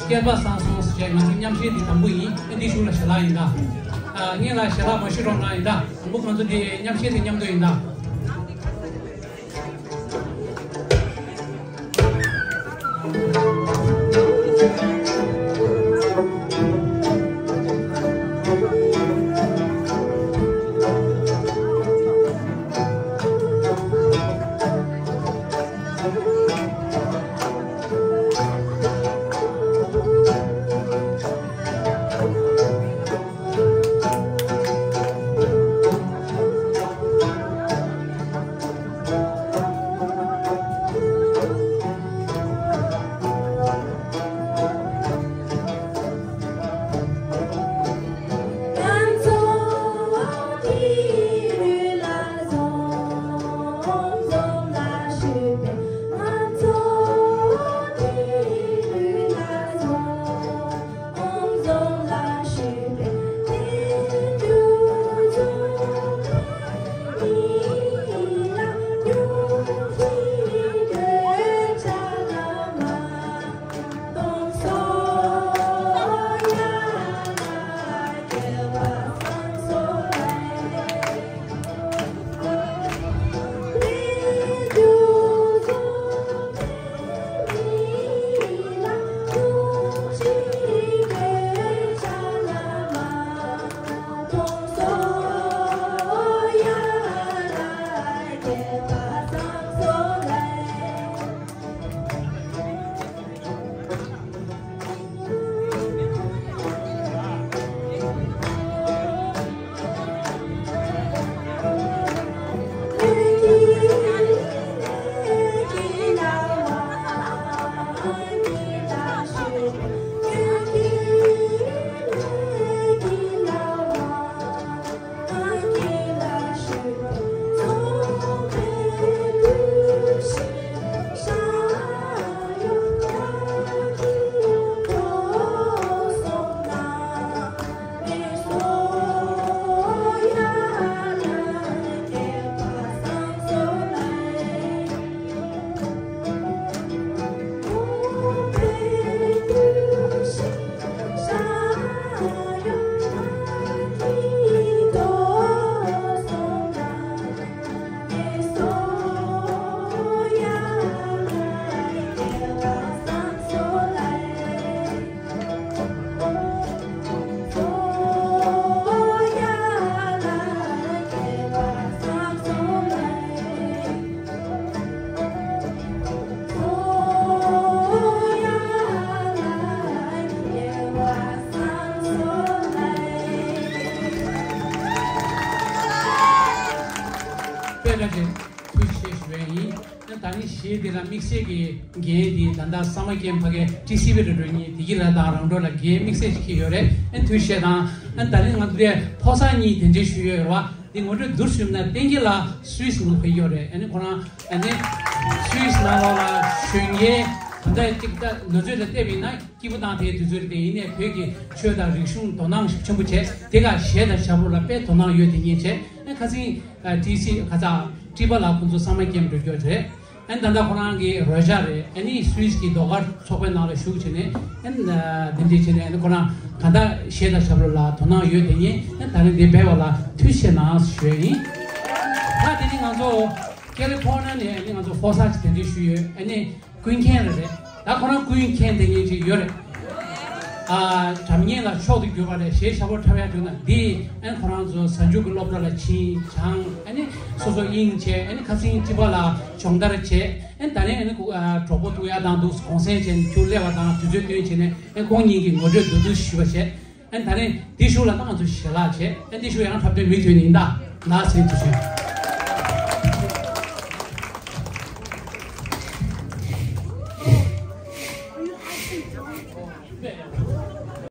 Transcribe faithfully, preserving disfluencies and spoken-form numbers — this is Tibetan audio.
སྐལ་པ་བཟང་སོང་ཟེར་བྱས་ང་ཚོ་མཉམ་བཞེས་འདི་དང་པོ་ཡིན། ཨ་འདི་གཞུག་ལ་ཞལ་ལག་ཡིན་ད། ཨ་ངེད་ལ་ཞལ་ལག་མ་ཞུ་རོགས་གནང་ཡིན་ད། དང་པོ་ང་ཚོ་འདི་མཉམ་བཞེས་འདི་མཉམ་དུ་ཡིན་ད། དཔེ་ལ་ཅིག་ཐུགས་རྗེ་ཆེ་ཞུ་བ་ཡིན། ཨ་ད་ནི་གཞས་འདི་ལ་དམིགས་བསལ་གྱི་འགན་འདི་ད་ལྟ་ས་མ་རྒྱལ་ཕ་གའི་ཊི་སི་ཝི་རེ་ཌི་ཡོ་གཉིས་བདེ་སྐྱིད་ལགས་དང་རང་གྲོལ་ལགས་འགན་དམིགས་བསལ་ཞིག་འཁྱེར་ཡོད་རེད། ཨ་ཐུགས་རྗེ་ཆེ་དང་། ཨ་ད་ནི་ང་ཚོ་འདི་ཕོ་གསར་གཉིས་གདན་འདྲེན་ཞུས་ཡོད་རེད་བ། འདི་ངོ་སྤྲོད་བསྡུས་ཞུས་ན་བསྟན་རྒྱལ་ལགས་སུད་སི་ནང་ཕེབས་ཡོད་རེད། ཨ་ནི་ཁོ་རང་ཨ་ནི་སུད་སི་ནང་ལོགས་ལ་གཞོན་སྐྱེས་ད་ལྟ་ཅིག་ད་ནུ་ཚོད་ལ་བལྟས་པ་ཡིན་ན། སྐྱིད་པོ་དང་དེའི་དུས་ཚོད་དེ་ཡིན་ནས་བོད་ཀྱི་ཆོས་དང་རིག་གཞུང་དོ་སྣང་ཤུགས་ཆེན་པོ་བྱས། དེ་ག་གཞས་དང་ཞབས་བྲོ་ལ་དཔེ་དོ་སྣང་ཡོད་དེ་ངས་བྱས། ཨ་ཁ་སང་ཨ་ཊི་སི་ཁ་ཚ་ཀྲི་པ་ལགས་ཁོང་ཚོ་ཚང་མ་སྐྱེམས་འགྲོ་རྒྱུ་རེད། ཨ་ནི་ད་ལྟ་ཁོ་རང་གི་རོལ་ཆ་རེད། ཨ་ནི་སུད་སི་གི་ཟློས་གར་ཚོགས་པའི་ནང་ལ་ཞུགས་བྱས་ནས་ཨ་ནི་འདི་འདྲས་བྱས་ནས། ཨ་ནི་ཁོ་རང་ག་འདྲ་གཞས་དང་ཞབས་བྲོ་ལ་དོ་སྣང་ཡོད་དེ་ངས་ཨ་ནི་ད་རིང་འདི་ཕེབས་པ་ལ་ཐུགས་རྗེ་ཆེ་གནང་ཞུ་ཡ་ཡིན། ད་དེ་ནི་ང་ཚོ་ཀེ་ལི་ཕོར་ནི་ཡ་ནས་ཨ་ནི་ང་ཚོ་ཕོ་གསར་ཅིག་གདན་འདྲེན་ཞུས་ཡོད། ཨ་ནི་ཀུན་མཁྱེན་རེད། ད་ཁོ་རང་ཀུན་མཁྱེན་དེ་ངེད་ཅིག་ཡོད་རེད། ཨ་སྒྲ་སྙན་ལ་མཆོག་ཏུ་གྱུར་པ་རེད། གཞས་ཞབས་བྲོ་འཁྲབ་ཡག་བྱུང་ན་འདི་ཨ་ནི་ཁོ་རང་ཚོ་གཟའ་མཇུག་གི་སློབ་གྲྭ་ལ་ཕྱིན་སྦྱངས། ཨ་ནི་སོ་སོ་དབྱིངས་བྱས། ཨ་ནི་ཁ་སང་ཀྲི་པ་ལགས་སྦྱོང་བརྡར་བྱས། ཨ་ནི་ད་རེས་ཨ་ནི་ཨ་གྲོགས་པོ་ཐུག་ཡག་དང་འདུག་གུང་སེང་བྱས་ནས་ཁྱོད་སླེབས་པ་དང་དུས་ཚོད་བཏོན་བྱས་ནས་ཨ་ནི་ཁོང་གཉིས་ཀྱིས་ངོ་སྤྲོད་བསྡུས་བསྡུས་ཞུས་པ་བྱས། ཨ་ནི་ད་རེས་འདི་གཞུག་ལ་ད་ང་ཚོ་ཞལ་ལག་བྱས། ཨ་ནི་འདི་གཞུག་ཡང་འཁྲབ་སྟོན་མུ་མཐུད་ནས་ཡིན་ད། ལགས་སོ། ཐུགས་རྗེ་ཆེ།